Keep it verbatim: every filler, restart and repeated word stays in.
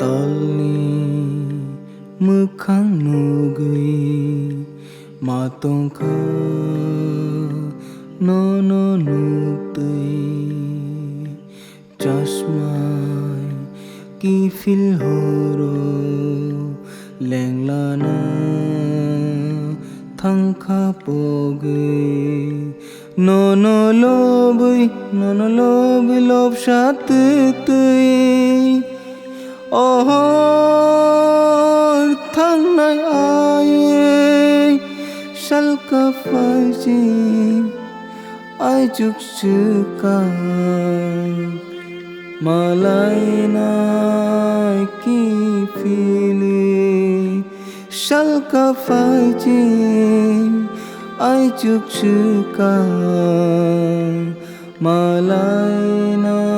Talni mwkhang nugwi ma tongkha nono nuktwi. Chasmai kiphil horo lenglana thangkha pogwi. Nono lobwi, nono lobwi lobsa twtwi. O hor thangnai aywi salka phaijak. Aichuk swkang malainai kiphilwi salka phaijak. Aichuk swkang malainai.